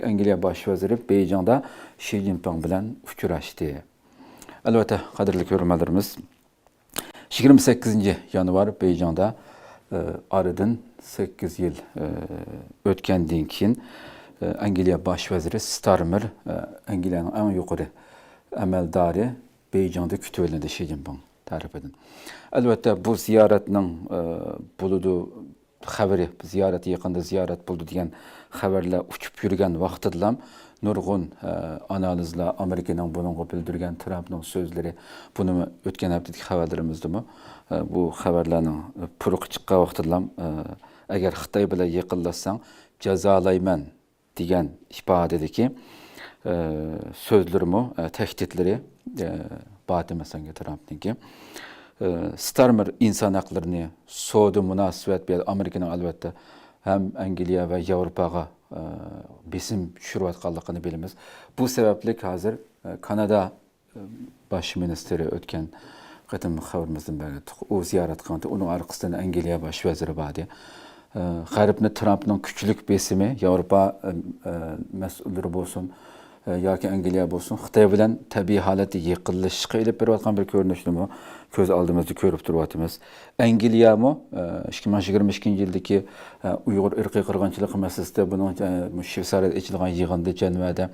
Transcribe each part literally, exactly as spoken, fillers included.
ئەنگلىيە باش ۋەزىرى بېيجىڭدا شى جىنپىڭ بىلەن ئۇچراشتى. ئەلۋەتتە، قەدىرلىك كۆرۈرمەنلىرىمىز، يىگىرمە سەككىزىنچى يانۋار بېيجىڭدا، ئە، ئارىدىن سەككىز يىل، ئە، ئۆتكەندىن كېيىن، ئە، ئەنگلىيە باش ۋەزىرى ستارمېر، ئە، ئەنگلىيەنىڭ ئەڭ يۇقىرى ئەمەلدارى بېيجىڭدا كۈتۈۋېلىندى شى جىنپىڭ تەرىپىدىن. ئەلۋەتتە، بۇ زىيارەتنىڭ، ئە، بولىدۇ خەۋىرى، زىيارەت يېقىندا زىيارەت بولىدۇ دېگەن خەۋەرلەر ئۇچۇپ يۈرگەن ۋاقتىدىلا نۇرغۇن، ئە، ئانالىزلار، ئامېرىكىنىڭ بۇنىڭغا بىلدۈرگەن ترامپنىڭ سۆزلىرى، بۇنىمۇ ئۆتكەن ھەپتىدىكى خەۋەرلىرىمىزدىمۇ، ئە، بۇ خەۋەرلەرنىڭ پۇرىقى چىققان ۋاقتىدىلا، ئە، ئەگەر خىتاي بىلەن يېقىنلاشساڭ جازالايمەن دېگەن ئىپادىدىكى، ئە، سۆزلىرىمۇ، ئە، تەھدىتلىرى، ئە، بار ئىدى مەسىلەن ترامپنىڭكى. ئە، ستارمېر ئىنسان ھەقلىرىنى، سودا مۇناسىۋەت، بۇ يەردە ئامېرىكىنىڭ ئەلۋەتتە ھەم ئەنگلىيە ۋە ياۋروپاغا، ئە، بېسىم چۈشۈرۈۋاتقانلىقىنى بىلىمىز. بۇ سەۋەبلىك ھازىر، ئە، كانادا باش مىنىستىرى ئۆتكەن قېتىم خەۋىرىمىزدىن بەرگەنتۇق. ئۇ زىيارەت قىلغانتى، ئۇنىڭ ئارقىسىدىن ئەنگلىيە باش ۋەزىرى باردى. ئە، غەربنى ترامپنىڭ كۈچلۈك بېسىمى، ياۋروپا، ئە، ئە، مەسئۇللىرى بولسۇن، ئە، ياكى ئەنگلىيە بولسۇن، خىتاي بىلەن تەبىئىي ھالەتتە يېقىنلىشىشقا ئېلىپ بېرىۋاتقان بىر كۆرۈنۈشنىمۇ كۆز ئالدىمىزدا كۆرۈپ تۇرۇۋاتىمىز. ئەنگلىيەمۇ، ئە، ئىككى مىڭ يىگىرمە ئىككىنچى يىلدىكى، ئە، ئۇيغۇر ئىرقىي قىرغىنچىلىقى مەسىلىسىدە بۇنىڭ، ئە، شۋېتسارىيەدە ئېچىلغان يىغىندا جەنۋەدە،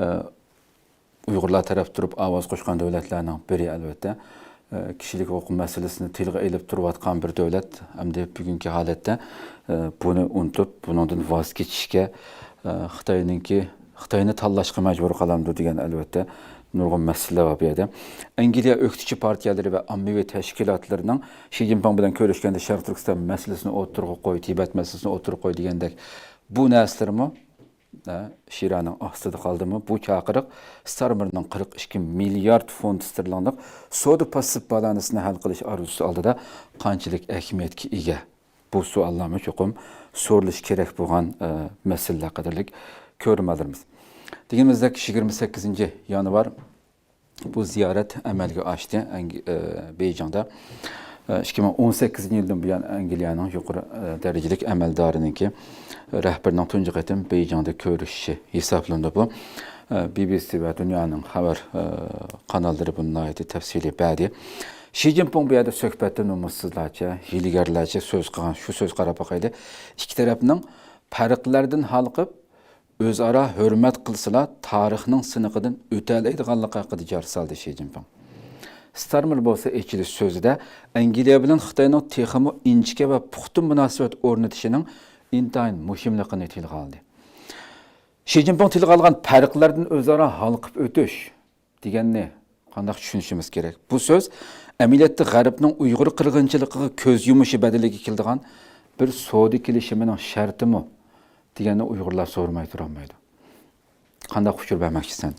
ئە، ئۇيغۇرلار تەرەپ تۇرۇپ ئاۋاز قوشقان دۆلەتلەرنىڭ بىرى، ئەلۋەتتە. ئە، كىشىلىك ھوقۇق مەسىلىسىنى تىلغا ئېلىپ تۇرۇۋاتقان بىر دۆلەت. ئەمدى بۈگۈنكى ھالەتتە، ئە، بۇنى ئۇنتۇپ، بۇنىڭدىن ۋاز كېچىشكە، ئە، خىتاينىڭكى، خىتاينى تاللاشقا مەجبۇر قالامدۇ دېگەن، ئەلۋەتتە، نۇرغۇن مەسىلىلەر بار بۇ يەردە. ئەنگلىيە ئۆكتىچى پارتىيەلىرى ۋە ئاممىۋى تەشكىلاتلىرىنىڭ شى جىنپىڭ بىلەن كۆرۈشكەندە شەرقىي تۈركىستان مەسىلىسىنى ئوتتۇرىغا قوي، تىبەت مەسىلىسىنى ئوتتۇرىغا قوي دېگەندەك بۇ نەرسىلىرىمۇ شىرانىڭ ئاستىدا قالدىمۇ؟ بۇ چاقىرىق ستارمېرنىڭ قىرىق ئىككى مىليارد فونت ستېرلىڭلىق سودا پاسسىپ بالانسىنى ھەل قىلىش ئارزۇسى ئالدىدا قانچىلىك ئەھمىيەتكە ئىگە؟ بۇ سوئاللارمۇ چوقۇم سورىلىشى كېرەك بولغان، ئە، مەسىلىلەر، قەدىرلىك كۆرۈرمەنلىرىمىز. دېگىنىمىزدەك، يىگىرمە سەككىزىنچى يانۋار بۇ زىيارەت ئەمەلگە ئاشتى. ئەنگ-، ئە، بېيجىڭدا، ئە، ئىككى مىڭ ئون سەككىزىنچى يىلدىن بۇيان ئەنگلىيەنىڭ يۇقىرى، ئە، دەرىجىلىك ئەمەلدارىنىڭكى رەھبىرىنىڭ تۇنجى قېتىم بېيجىڭدا كۆرۈشۈشى ھېسابلىنىدۇ بۇ. ئە، بى بى سى ۋە دۇنيانىڭ خەۋەر، ئە، قاناللىرى بۇنى ناھايىتى تەپسىلىي بەردى. شى جىنپىڭ بۇ يەردە سۆھبەتتە نومۇسسىزلارچە، ھىيلىگەرلەرچە سۆز قىلغان، شۇ سۆز قاراپ باقايلى. ئىككى تەرەپنىڭ پەرقلەردىن ھالقىپ، ئۆزئارا ھۆرمەت قىلسىلا، تارىخنىڭ سىنىقىدىن ئۆتەلەيدىغانلىقى ھەققىدە جار سالدى شى جىنپىڭ. ستارمېر بولسا ئېچىلىش سۆزىدە ئەنگلىيە بىلەن خىتاينىڭ تېخىمۇ ئىنچىكە ۋە پۇختا مۇناسىۋەت ئورنىتىشىنىڭ ئىنتايىن مۇھىملىقىنى تىلغا ئالدى. شى جىنپىڭ تىلغا ئالغان پەرقلەردىن ئۆزئارا ھالقىپ ئۆتۈش دېگەننى قانداق چۈشىنىشىمىز كېرەك؟ بۇ سۆز ئەمەلىيەتتە غەربنىڭ ئۇيغۇر قىرغىنچىلىقىغا كۆز يۇمۇشى بەدىلىگە كېلىدىغان بىر سودا كېلىشىمىنىڭ شەرتىمۇ دېگەننى ئۇيغۇرلار سورىماي تۇرالمايدۇ. قانداق ئۇچۇر بەرمەكچىسەن؟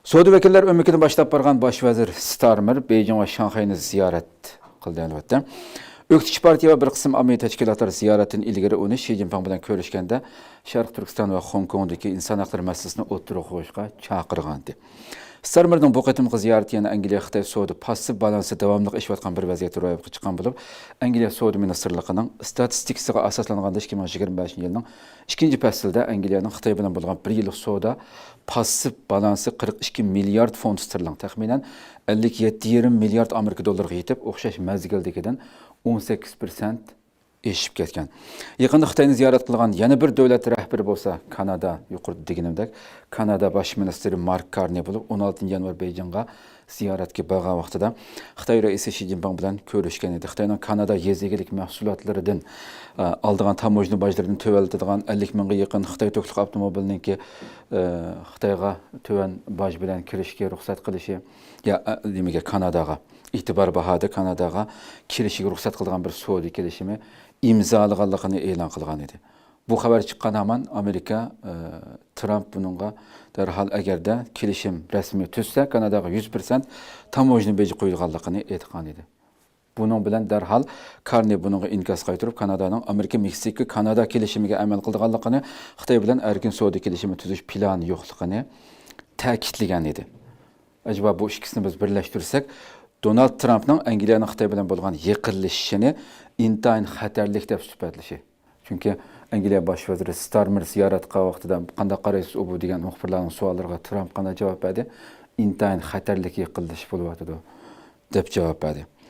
سودا ۋەكىللەر ئۆمىكىنى باشلاپ بارغان باش ۋەزىر ستارمېر بېيجىڭ ۋە شاڭخەينى زىيارەت قىلدى، ئەلۋەتتە. ئۆكتىچى پارتىيە ۋە بىر قىسىم ئاممىۋى تەشكىلاتلار زىيارەتتىن ئىلگىرى ئۇنى شى جىنپىڭ بىلەن كۆرۈشكەندە، شەرقىي تۈركىستان ۋە خوڭكوڭدىكى ئىنسان ھەقلىرى مەسىلىسىنى ئوتتۇرىغا قويۇشقا چاقىرغانىدى. ستارمېرنىڭ بۇ قېتىمقى زىيارىتى يەنە ئەنگلىيە خىتاي سودا پاسسىپ بالانسى داۋاملىق ئېشىۋاتقان بىر ۋەزىيەتتە روياپقا چىققان بولۇپ، ئەنگلىيە سودا مىنىستىرلىقىنىڭ ئىستاتىستىكىسىغا ئاساسلانغاندا، ئىككى مىڭ يىگىرمە بەشىنچى يىلنىڭ ئىككىنچى پەسلىدە ئەنگلىيەنىڭ خىتاي بىلەن بولغان بىر يىللىق سودا پاسسىپ بالانسى قىرىق ئىككى مىليارد فونت ستېرلىڭ، تەخمىنەن ئەللىك يەتتە يېرىم مىليارد ئامېرىكا دوللىرىغا يېتىپ، ئوخشاش مەزگىلدىكىدىن ئون سەككىز پىرسەنت ئېشىپ كەتكەن. يېقىندا خىتاينى زىيارەت قىلغان يەنە بىر دۆلەت رەھبىرى بولسا كانادا، يۇقىرىدا دېگىنىمدەك، كانادا باش مىنىستىرى مارك كارنى بولۇپ، ئون ئالتىنچى يانۋار بېيجىڭغا زىيارەتكە بارغان ۋاقتىدا خىتاي رەئىسى شى جىنپىڭ بىلەن كۆرۈشكەن ئىدى. خىتاينىڭ كانادا يېزا ئىگىلىك مەھسۇلاتلىرىدىن، ئە، ئالىدىغان تاموژنا باجلىرىنى تۆۋەنلىتىدىغان ئەللىك مىڭغا يېقىن خىتاي تۈكلۈك ئاپتوموبىلنىڭكى، ئە، خىتايغا تۆۋەن باج بىلەن كىرىشكە رۇخسەت قىلىشى، يا، ئە، نېمىگە، كاناداغا، ئېتىبار باھادا كاناداغا كىرىشىگە رۇخسەت قىلىدىغان بىر سودا كېلىشىمى ئىمزالىغانلىقىنى ئېلان قىلغان ئىدى. بۇ خەۋەر چىققان ھامان ئامېرىكا، ئە، ترامپ بۇنىڭغا دەرھال، ئەگەردە كېلىشىم رەسمىي تۈزسە، كاناداغا يۈز پىرسەنت تاموژنا بېجى قويۇلغانلىقىنى ئېيتقان ئىدى. بۇنىڭ بىلەن دەرھال كارنى بۇنىڭغا ئىنكاس قايتۇرۇپ، كانادانىڭ ئامېرىكا مېكسىكا كانادا كېلىشىمىگە ئەمەل قىلىدىغانلىقىنى، خىتاي بىلەن ئەركىن سودا كېلىشىمى تۈزۈش پىلانى يوقلۇقىنى تەكىتلىگەن ئىدى. ئەجەبا بۇ ئىككىسىنى بىز بىرلەشتۈرسەك، دونالد ترامپنىڭ ئەنگلىيەنىڭ خىتاي بىلەن بولغان يېقىنلىشىشىنى ئىنتايىن خەتەرلىك دەپ سۈپەتلىشى. چۈنكى ئەنگلىيە باش ۋەزىرى ستارمېر زىيارەت قىلغان ۋاقتىدا قانداق قارايسىز ئۇ بۇ دېگەن مۇخبىرلارنىڭ سوئاللىرىغا ترامپ قانداق جاۋاب بەردى؟ ئىنتايىن خەتەرلىك يېقىنلىشىپ بولۇۋاتىدۇ، دەپ جاۋاب بەردى.